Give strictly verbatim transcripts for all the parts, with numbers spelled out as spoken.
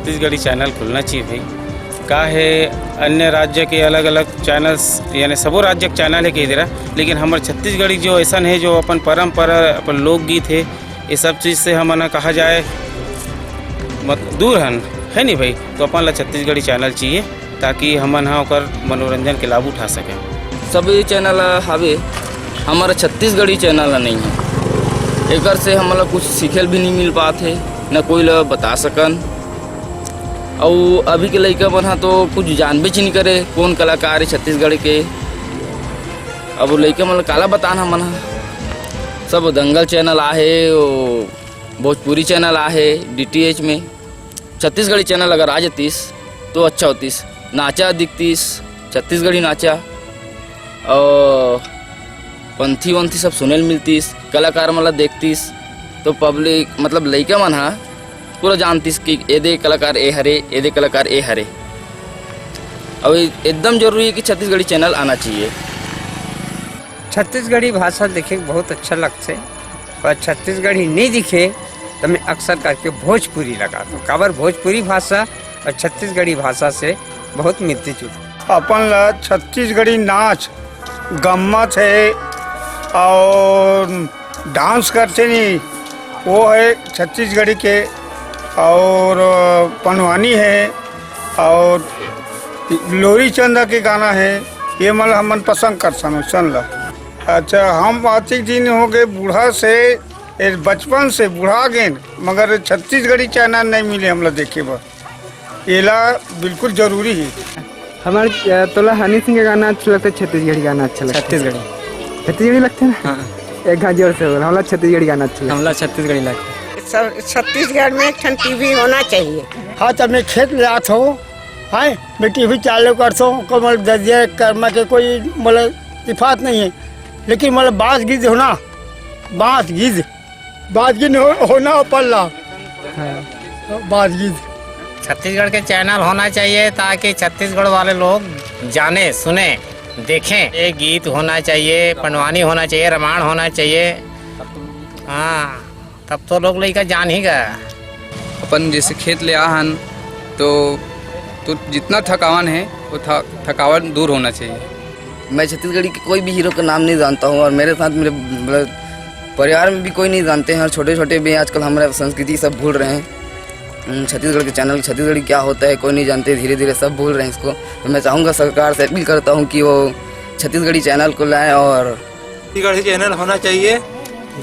Chhattisgarhi channel खुलना चाहिए भाई। का है, अन्य राज्य के अलग-अलग चैनल्स, यानी सबो राज्य के चैनल है कही दे रहा, लेकिन हमर छत्तीसगढ़ी जो ऐसन है, जो अपन परंपरा, अपन लोकगीत है, ये सब चीज़ से हमन ह कहा जाए, मत-, दूर हन, है नहीं भाई? तो अपन ला छत्तीसगढ़ी चैनल चाहिए, ताकि हमन ह ओकर मनोरंजन के लाभ उठा सकें। सब ये चैनल हवे, हमर छत्तीसगढ़ी चैनल ह नहीं है। एकर से हमन ला कुछ सीखे ल भी नहीं मिल पात हे, न कोई ला बता सकन। अउ अभी के लइका मन ह तो कुछ जानबेच नहीं करे, कौन कलाकार है छत्तीसगढ़ के। अब लइका मन ला काला बतान हमन ह। सब दंगल चैनल आहे, ओ भोजपुरी चैनल आहे डीटीएच में। छत्तीसगढ़ी चैनल अगर आ जातीस तो अच्छा होतीस। नाचा दिखतीस, छत्तीसगढ़ी नाचा, और पंथी वंथी सब सुने ल मिलतीस, कलाकार मन ला देखतीस, तो पब्लिक, मतलब लइका मन ह पूरा जानतीस कि एदे कलाकार ए हरे, एदे कलाकार ए हरे। अब एकदम जरूरी है कि छत्तीसगढ़ी चैनल आना चाहिए। छत्तीसगढ़ी भाषा देखे के बहुत अच्छा लगथे, पर छत्तीसगढ़ी नहीं दिखे तो मैं अक्सर करके भोजपुरी लगाता हूँ। काबर, भोजपुरी भाषा और छत्तीसगढ़ी भाषा से बहुत मिलती जुलती। अपन ला छत्तीसगढ़ी नाच, गम्मत है और डांस करते नहीं, वो है छत्तीसगढ़ी के, और पंडवानी है, और लोरी चंदा के गाना है, ये मन हमन पसंद करथन, सुन ला। अच्छा, हम अतिक दिन हो गए बूढ़ा से, ए, बचपन से बूढ़ा गेन, मगर छत्तीसगढ़ी चैनल नहीं मिले हमला देखे बर। एला बिल्कुल जरूरी है। हमार, अ, तोला हनी सिंह के गाना अच्छा लगता है, छत्तीसगढ़ी गाना अच्छा लगता है? छत्तीसगढ़ी। छत्तीसगढ़ी लगता है ना? हाँ। एक घात जोर से बोल, हमला छत्तीसगढ़ी गाना अच्छा लगता है। हमला छत्तीसगढ़ी लगता है। सब छत्तीसगढ़ में एक ठन टीवी होना चाहिए। हाँ, तब मैं खेत ले आत हूँ, हैं, मैं टीवी चालू करता हूँ, को मतलब दर्जे कर्मा के कोई मतलब इफात नहीं है, लेकिन मतलब बास गीत होना, बास गीत, बास गीत हो, होना पल्ला। हाँ। बास गीत। छत्तीसगढ़ के चैनल होना चाहिए, ताकि छत्तीसगढ़ वाले लोग जाने, सुने, देखें। ये गीत होना चाहिए, पंडवानी होना चाहिए, रामायण होना चाहिए। हाँ, तब तो लोग लइका जान ही गया। अपन जैसे खेत ले आहन, तो, तो जितना थकावन है, वो थ-, थकावन दूर होना चाहिए। मैं छत्तीसगढ़ी के कोई भी हीरो का नाम नहीं जानता हूँ, और मेरे साथ मेरे, मतलब, परिवार में भी कोई नहीं जानते हैं, और छोटे-छोटे भी आजकल हमारा संस्कृति सब भूल रहे हैं। हम्म, छत्तीसगढ़ के चैनल, छत्तीसगढ़ी क्या होता है, कोई नहीं जानते, धीरे-धीरे सब भूल रहे हैं इसको। तो मैं चाहूँगा, सरकार से अपील करता हूँ कि वो छत्तीसगढ़ी चैनल को लाएं और छत्तीसगढ़ी चैनल होना चाहिए,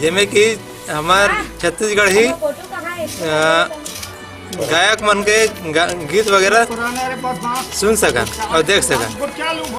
जेमे कि हमार छत्तीसगढ़ी, अ, गायक मन के गा-, गीत वगैरह सुन सकन और देख सकन।